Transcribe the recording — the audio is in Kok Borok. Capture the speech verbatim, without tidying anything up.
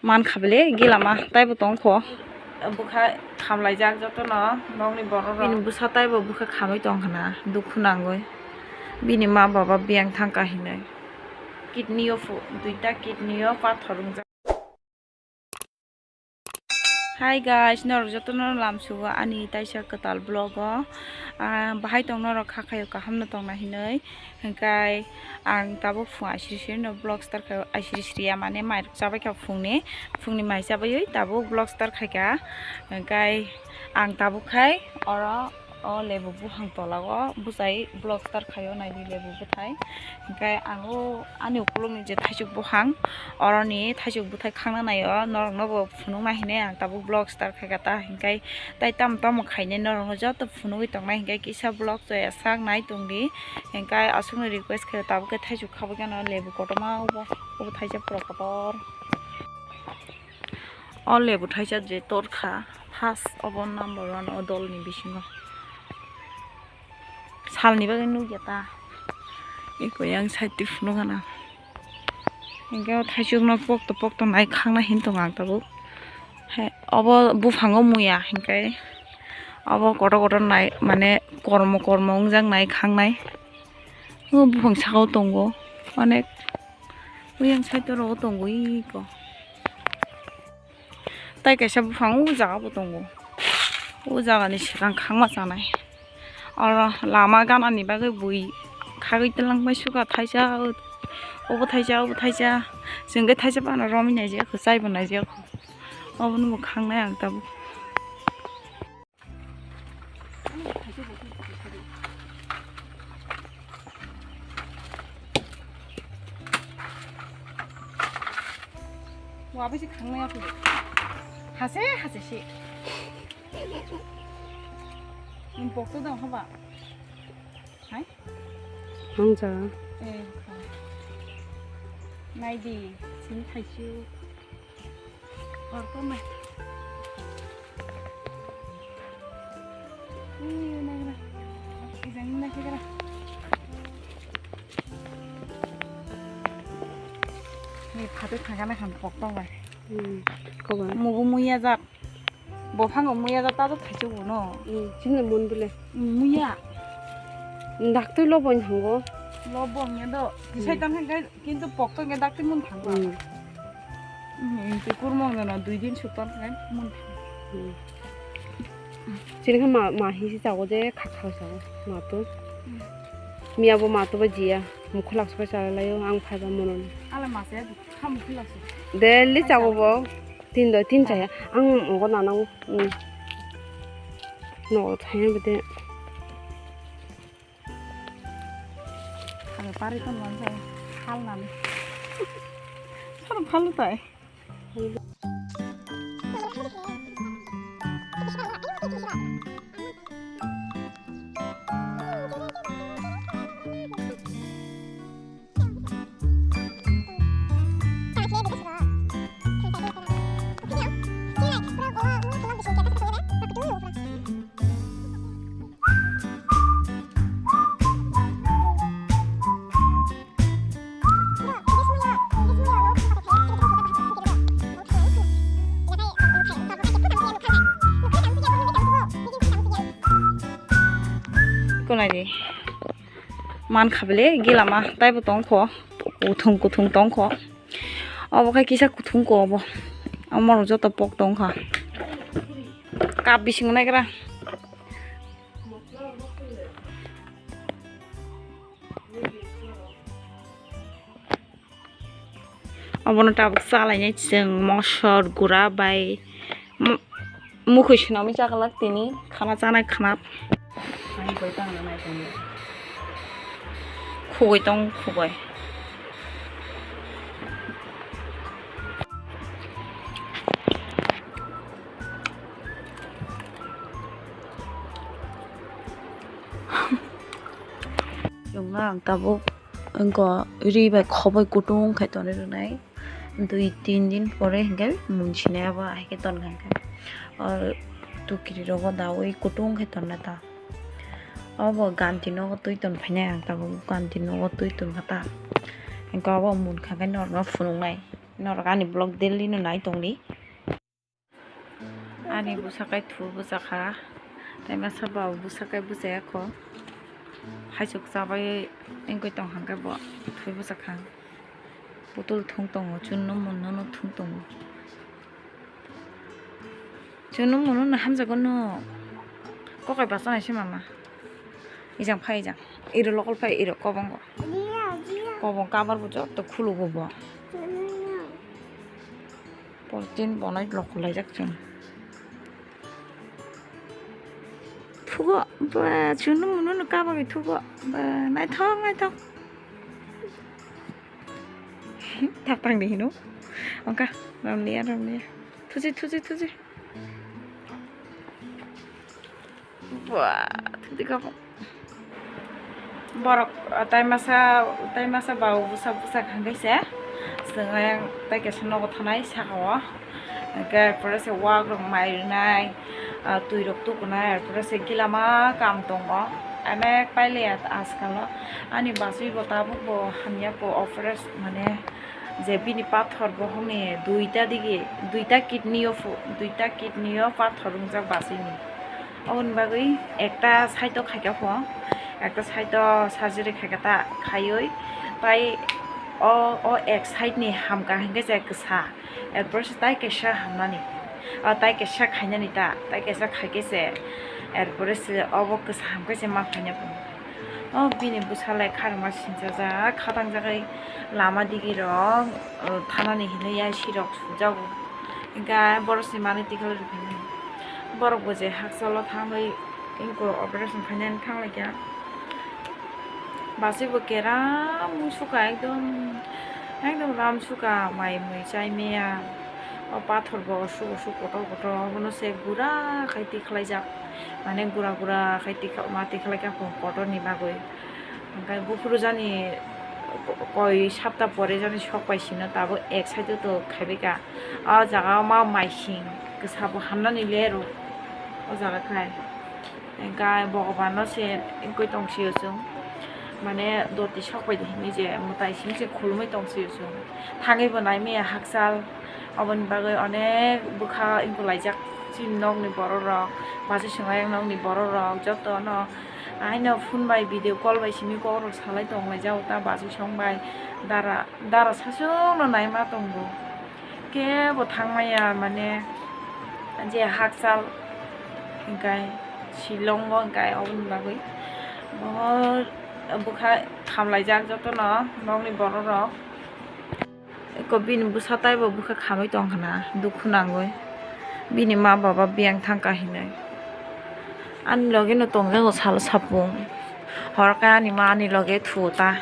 Man kha bele gila ma taibo tong kho. Bwkha khamlaijak jotono nokni borok rok. Bini bwsa taibo bwkha khamwi tong khna dukhu nangwi. Bini ma baba biyang thang kahinwi. Kidney o phu-, duita kidney o pathor wngjak. Hi guys, norok jotono lamsugo ani taisa kwtal vlog o. Ah, bahai tong norok kha khayo kaham no tongna hinwi. Hingkai ang tabuk phung aisiri siri no vlog start khayo, aisiri siri ya mane mairok chabai kha phungni, phungni mai chabaiwi tabuk vlog start khaikha. Hingkai ang tabuk khai oro o lebu buphang tola o bwchai vlog start khaio, naidi lebu bwthai. Hingkai ang o ani ukulukni je thaisuk buphang, oroni thaisuk bwthai khangna naio, norokno bo phunukna hinwi ang tabuk vlog start khaikha ta. Hingkai tai tamo tamo khainai norokno joto phunugwi tongnai, hingkai kisa vlog chaya sak nai tongdi. Hingkai aswkno request khaio tabuk khe thaisuk khabui kheno lebu kotorma obo, obo thaisa pura kotor. O lebu thaisa je torkha, first obo number one o dolni bisingo. Salni bagwi nukya ta. Eko yang side twi phunukgana. Hingke o thaisukno pokto pokto nai khangna hin tongo ang tabuk. Hai, obo buphango muya hingke obo kotor kotor nai mane kormo kormo wngjak nai khangnai. O buphang saka o tongo onek. Oyang side o rogo tongo iko. Tai kaisa buphang o jaga bo tongo. O jaga ni swkang khangma chanai. Oro lama gana ni bagwi bui khagwi twlang bai suka thaisa, obo thaisa, obo thaisa. Chwng khe thaisa phano romwi naijak kho, chaibo naijak kho. Obono bo khangnai ang tabuk. Wa bai se khangnai ya kho. Hase, hase se. Ni pokto dong haba. Hai? Ang ja. Eh, kha. Nai di, sini thaisu. Orto nai. Ui, nai gra. Ijang nai gra. Ni phato thangana khan pok tong bai. Hmm, koba. Mugu muya jat. Bophango muya jata to thaichuk bono. Hmm, chini mun bile. Muya. Daktui lobo wng thango. Lobo wngya do. Kisai tang khe kintu pokto wngya daktui mun thango. Hmm. Hmm, twi kurmo wngya no dui din suk tang khe mun thango. Hmm. Chini khe ma, ma hisi chago je khakha chago ma to. Hmm. Miya bo ma to ba jiya. Mukhu laksa bai chala laio ang phaiba mono. Ala ma se kha mukhu laksa. Daily chago bo. Tin doi tin chaya. Ang ogo nanang. Hmm. No thaya bete. Ame pari ton man sa hal nani. Sar phal tai. Kunai di. Man kha bele gila ma taibo tong kho. Kuthung kuthung tong kho. Obo khe kisa kuthung kho obo. Omo rok joto pok tong kha. Cup bising nai gra. Obono tabuk chalainai chwng mosor gura bai mu-, mukhwi swnamwi chakalak tini khana chanai khana. Khugui tong khugui. Chwngno ang tabuk wngkha ri bai khoboi kutung khai tonwi rwnai. Dui tin din pore hinkhe mun sinai abo hai khe tonkha hinkhe. Or tukiri rogo daui kutung khai tonna ta. Obo ganti nogo twi ton phainai ang tabuk ganti nogo twi tonkha ta. Hinkhe obo munkha khe norokno phunuknai. Norok ani vlog daily no nai tongdi. Ani bwsa kai thu bwchakha, tei masa ba bwsa kai bwchaya kho. Haichuk chabai wngwi tong hwnkhe bo thwi bwchakha. Putul thung tongo, chunno munno no thung tongo. Chunno munno no hamjago no. Kokai basa nai se mama. Ijang phai ijang. Iro lokol phai iro kobongo. Kobong kabar bo jotto khulugo bo. Polythene bonai lokol laijak chwng. Thugo, ba, chunno munno no kabagwi thugo. Ba, naithok, naithok. Thak tang di hino. Ongka, ramliya, ramliya. Thuji, thuji, thuji. Ba, thuji kabang. Borok, ah, tai masa, tai masa ba bwsa, bwsa khangai se. Chwng ayang tai kaisa nogo thanai saka o. Hwnkhe, pore se wak rok mai rwnai, ah, twi rok tukunai, pore se gila ma kam tongo. Onek pailiya ajkal o. Ani bachwi bo tabuk bo hamya kho, operation mane je bini pathor bohokni duita digi, duita kidney o phu-, duita kidney o pathor wngjak bachwini. Oboni bagwi ekta side o khaikha pho, ekta side o surgery khaikha ta khaiwi, tai o, o ek side ni hamkha hinkhe je kwsa. Erpore se tai kaisa hamnani, o tai kaisa khainani ta, tai kaisa khaikhe se, erpore se obo kwsa hamkhe se ma khaina pho. O bini bwsa lai kharma sinchajak, khatang jagwi lama digi rok, o thanani hinwi ya sirok sukjago. Hinkhe borok se manwi tikhlai rw phani. Borok bo je hakchalo thangwi inko operation khainani thanglaikha. Bachwi bo keram sukha ekdom, ekdom ram sukha, mai mui chai maya. O pathor bo osuk osuk kotor kotor, obono se gura khai tikhlaijak, mane gura gura khai tikha-, ma tikhlaikha kotor ni bagwi. Hwnkhe buphuru jani koi sapta pore jani sok pai sino, tabuk ek side o to khaibaikha. O jaga o ma maising kwsa bo hamnani le rw, o jaga khai. Hwnkhe Bhagwan no se wngwi tong sio chwng, mane doti sok bai di hinwi je mwtai simi se khulumui tong sio chwng, thangwi bo nai maya hakchal. Oboni bagwi onek bwkha wngkulaijak chini nokni borok rok, bachwi swng ayang nokni borok rok jotono haino phone bai video call bai simi kok rok salai tong lai jago ta bachwi song bai dara. Dara saswk no naima tongo, kebo thangmaya mane je hakchal hinkhe Shillong o hinkhe oboni bagwi bo bwkha khamlaijak jotono nokni borok rok. Eko bini bwsa taibo bwkha khamwi tongkhna dukhu nangwi, bini ma baba biyang thangkha hinwi. Ani loge no tongjago salo sapung, horo khe ani ma ani loge thuo ta.